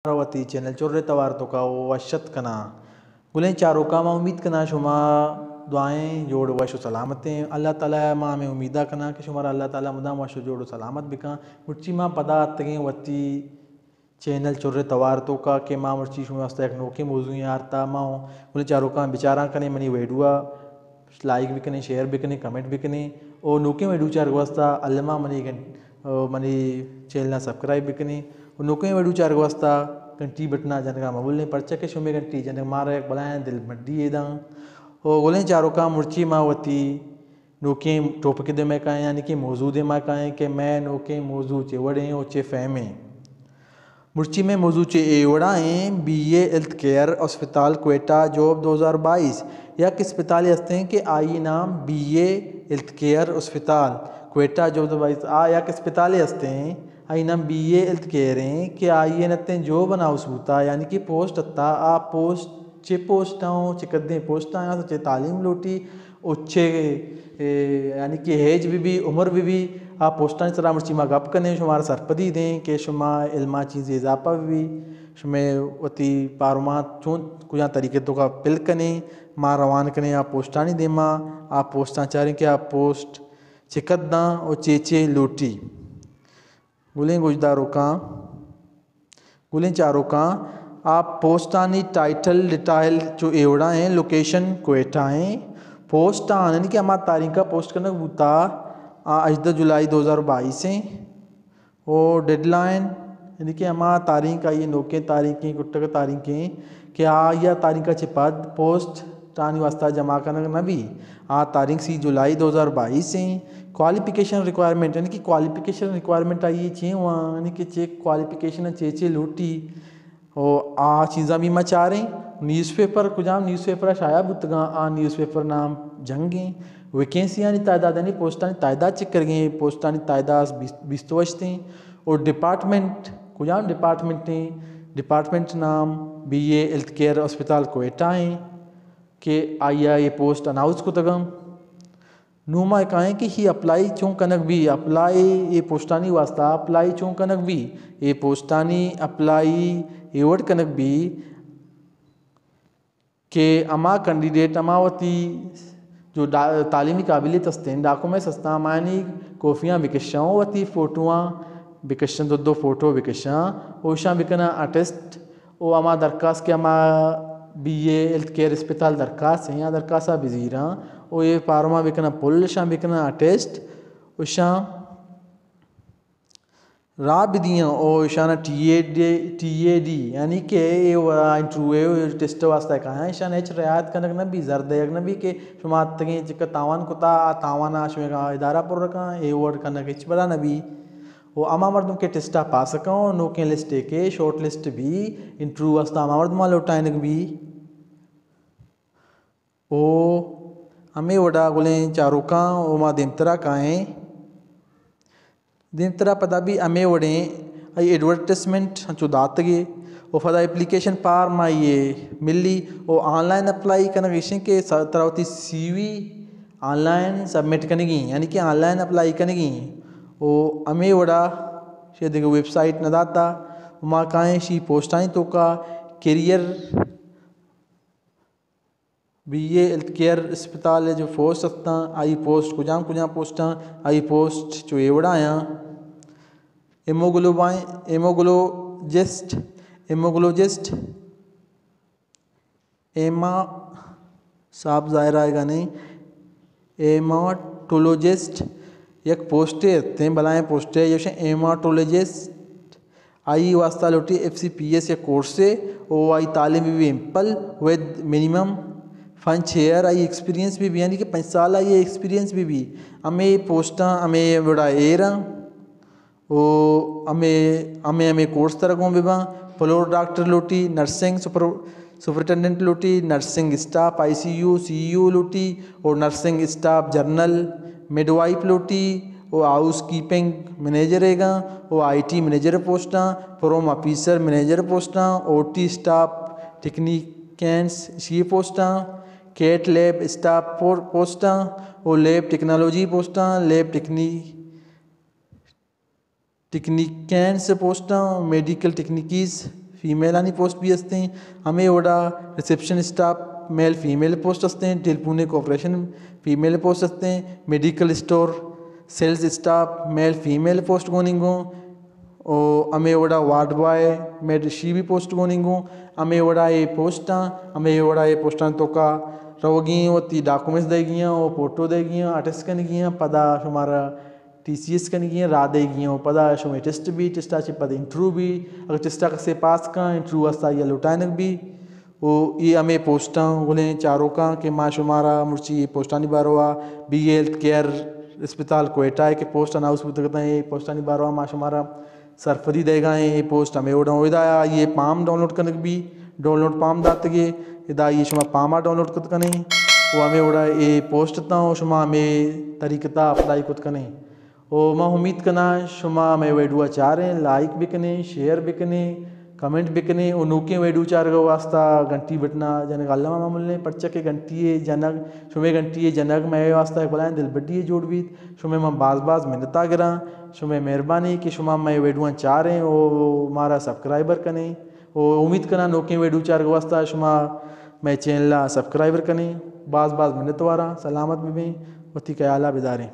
وتی چینل چرے توار توکا وش اتک کناں۔ گلیں چاروکاں، ما امید کناں شما دعائیں جوڑ وش و سلامتیں۔ اللہ تعالی ما ہمیں امیدا کناں کہ شمارا اللہ تعالی مدام وش و جوڑ و سلامت بکاں۔ مرچی ما پدا اتگیں وتی چینل چرے توار توکا کہ ما مرچی شمے واسطہ یک نوکیں موضوعی آرتا۔ ما گلیں چاروکاں بچاراں کنیں منی ویڈیو لائک بکنیں، شیئر بکنیں، کمنٹ بکنیں، او نوکیں ویڈیو چارگ واسطہ الما منی گھن-، او منی چینل نا سبسکرائب بکنیں، او نوکیں ویڈیو چارگ واسطہ گھنٹی بٹنا جنگا مبولیں، پرچہ کہ شمے گھنٹی جنگ مارا یک بلائیں دل مڈی اے داں۔ او گلیں چاروکاں، مرچی ما وتی نوکیں ٹاپک دے میں کائیں، یعنی کہ موضوع دے میں کائیں کہ میں نوکیں موضوع چے وڑیں او چے فہمیں۔ مرچی میں موضوع چے اے وڑا ایں، بی اے ہیلتھ کیئر ہسپتال کوئٹہ جاب دو ہزار بائیس، یک اسپتالے ہستیں کہ آئی نام بی اے ہیلتھ کیئر ہسپتال کوئٹہ جاب دو ہزار بائیس، آ یک اسپتالے ہستیں، آئی نام بی اے ہیلتھ کیئر ایں کہ آئی نتیں جاب اناؤنس بوتا، یعنی کہ پوسٹ اتا، آ پوسٹ چے پوسٹ آں، چے قدیں پوسٹ آں، چے تعلیم لوٹی، او چے، اے، یعنی کہ ایج بہ بی، عمر بہ بی، آ پوسٹانی سرا مرچی ما گپ کنیں، شمارا سرپدی دیں کہ شما علما چیزے اضافہ بہ بی، شمے وتی پاروما چون کجام طریقے توکا پل کنیں، ما روان کنیں آ پوسٹانی دیما، آ پوسٹاں چاریں کہ آ پوسٹ چے قداں او چے چے لوٹی۔ گلیں گوشداروکاں، گلیں چاروکاں، آ پوسٹانی ٹائٹل ڈیٹائل چو اے وڑا ایں، لوکیشن کوئٹہ ایں، پوسٹ آن یعنی کہ ہما تاریخ ء پوسٹ کنگ بوتا، آ ہژدہ جولائی دو ہزار بائیس ایں، او ڈیڈ لائن یعنی کہ ہما تاریخ آئی نوکیں تاریخیں، کٹگ تاریخیں کہ آئی ء تاریخ ء چہ پد پوسٹ ٹانی واسطہ جمع کنگ نہ بی۔ آ تاریخ سی جولائی دو ہزار بائیس ایں۔ کوالیفکیشن ریکوائرمنٹ، یعنی کہ کوالیفکیشن ریکوائرمنٹ آئی چے ہواں، یعنی کہ چے کوالیفکیشن چے چے لوٹی۔ او آ چیزاں بھی ما چاریں۔ نیوز پیپر، کجام نیوز پیپر شائع بوتگاں، آ نیوز پیپر نام جنگیں۔ ویکینسی آنی تعداد، یعنی پوسٹانی تعداد چک کرگیں، پوسٹانی تعداد بیست، بیست و ہشت ایں۔ او ڈپارٹمنٹ، کجام ڈپارٹمنٹ ایں؟ ڈپارٹمنٹ نام بی اے ہیلتھ کیئر ہسپتال کوئٹہ ایں کہ آئی ء اے پوسٹ اناؤنس کتگاں۔ نوں ما کائیں کہ ہی اپلائی چون کنگ بی، اپلائی اے پوسٹانی واسطہ اپلائی چون کنگ بی، اے پوسٹانی اپلائی اے وڑ کنگ بی کہ ہما کینڈیڈیٹ ہما وتی جو ڈا-، تعلیمی قابلیت استیں، ڈاکومنٹس استاں، ہمایانی کاپیاں بکشاں، وتی فوٹواں بکشاں، دو دو فوٹو بکشاں، اوشاں بکناں اٹیسٹ، او ہما درخواست کہ ہما بی اے ہیلتھ کیئر اسپتال درخواست ہیں، یا درخواست ء بزیراں، او اے فارم ء بکناں پل، اشاں بکناں اٹیسٹ، اشاں راہ بدیاں، او اشانا T A D, T A D, یعنی کہ اے و-، انٹرویو ٹیسٹ واسطہ کایاں، اشان ہچ رعایت کنگ نہ بی، زر دیگ نہ بی کہ شما اتگیں چکہ تاوان کتا، آ تاوان ء شمے ادارہ پر رکاں، اے وڑ کنگ ہچ بلا نہ بی۔ و ہما مردم کہ ٹیسٹ ء پاس کن، نوکیں لسٹ ء کہ شارٹ لسٹ بی، انٹرویو واسطہ ہما مردم ء لوٹائینگ بی۔ و ہمے وڑا گلیں چاروکاں و ما دیمترا کائیں۔ دیمترا پدا بھی ہمے وڑیں آئی ایڈورٹائزمنٹ ہنچو داتگے و پدا اپلیکیشن فارم آئی ملی و آن لائن اپلائی کنگ ایشیں کہ س-، ترا وتی سی وی آن لائن سبمٹ کنگی، یعنی کہ آن لائن اپلائی کنگی۔ و ہمے وڑا شی دگہ ویب سائٹ نہ داتا۔ و ما کائیں شی پوسٹانی توکا کیریئر بی اے ہیلتھ کیئر اسپتال ء جو پوسٹ استاں، آئی پوسٹ کجام کجام پوسٹاں، آئی پوسٹ چو اے وڑایاں، ہیموگلوبائن، ہیموگلوجسٹ، ہیموگلوجسٹ، ایما صاحب ظاہر آئے گا نہیں، ہیماٹولوجسٹ یک پوسٹے اتیں، بلائیں پوسٹے، یوشیں ہیماٹولوجسٹ، آئی واسطہ لوٹی ایف سی پی ایس یک کورسے، او آئی تعلیم بھی ایم پل with minimum punch year I experience بھی بھی، یعنی کہ پنچ سال آئی ایکسپیرینس بھی بھی۔ ہمیں پوسٹاں ہمیں وڑا ایراں۔ و ہمے، ہمے، ہمے کورس ترا گون بباں۔ فلور ڈاکٹر لوٹی، نرسنگ سپر-، سپرنٹنڈنٹ لوٹی، نرسنگ اسٹاف، آئی سی یو، سی یو لوٹی، اور نرسنگ اسٹاف جنرل، مڈوائف لوٹی، اور ہاؤس کیپنگ منیجر ایگاں، اور آئی ٹی منیجر پوسٹاں، پروم آفیسر منیجر پوسٹاں، او ٹی اسٹاف ٹیکنیشینس شی پوسٹاں، کیٹ لیب اسٹاف پو-، پوسٹاں، اور لیب ٹیکنالوجی پوسٹاں، لیب ٹیکنی-، ٹیکنیشینس پوسٹاں، میڈیکل ٹیکنیکیز فیمیلانی پوسٹ بھی ہستیں۔ ہمے وڑا reception staff male female post ہستیں، ٹیلیفونک آپریشن فیمیل پوسٹ ہستیں، medical store sales staff male female post گوننگوں، او ہمے وڑا وارڈ بوائے میڈ شی بھی پوسٹ گوننگوں۔ ہمے وڑا اے پوسٹاں، ہمے وڑا اے پوسٹاں توکا روگی ہیں، وتی ڈاکومنٹس دئیگی ہیں، او فوٹو دئیگی ہیں، اٹیسٹ کنگی ہیں، پدا شمارا ٹی سی ایس کنگی ہیں، راہ دئیگی ہیں، او پدا شمے ٹیسٹ بھی، ٹیسٹا چہ پد انٹرویو بھی، اگر ٹیسٹا کسے پاس کاں، انٹرویو واسطہ یا لوٹائنگ بھی۔ او اے ہمے پوسٹاں گلیں چاروکاں کہ ما شمارا مرچی اے پوسٹانی باروا بی اے ہیلتھ کیئر اسپتال کوئٹہ ء کہ پوسٹ اناؤنس بوتگ اتاں، اے پوسٹانی باروا ما شمارا سرپدی دئیگا ایں۔ اے پوسٹ ہمے وڑا ادا آئی اے پام ڈاؤنلوڈ کنگ بھی، ڈاؤنلوڈ پام داتگے، ادا آئی اے شما پاما ڈاؤنلوڈ کت کنے۔ او ہمے وڑا اے پوسٹ تاں او شما ہمے طریقتا اپلائی کت کنے۔ او ما امید کناں شما مئے ویڈیو ء چاریں، لائک بکنیں، شیئر بکنیں، کمنٹ بکنیں، او نوکیں ویڈیو چارگ ء واسطہ گھنٹی بٹنا جنگ الما مہ ملیں، پرچہ کہ گھنٹی ء جنگ، شمے گھنٹی ء جنگ مئے واسطہ ایک بلائیں دلبڈی ء جوڑ بیت۔ شمے من باز باز منتا گراں، شمے مہربانی کہ شما مئے ویڈیو چاریں او مارا سبسکرائبر کنیں۔ او امید کناں نوکیں ویڈیو چارگ ء واسطہ شما مئے چینل ء سبسکرائبر کنیں۔ باز باز منتواراں، سلامت ببیں، وتی خیال ء بداریں۔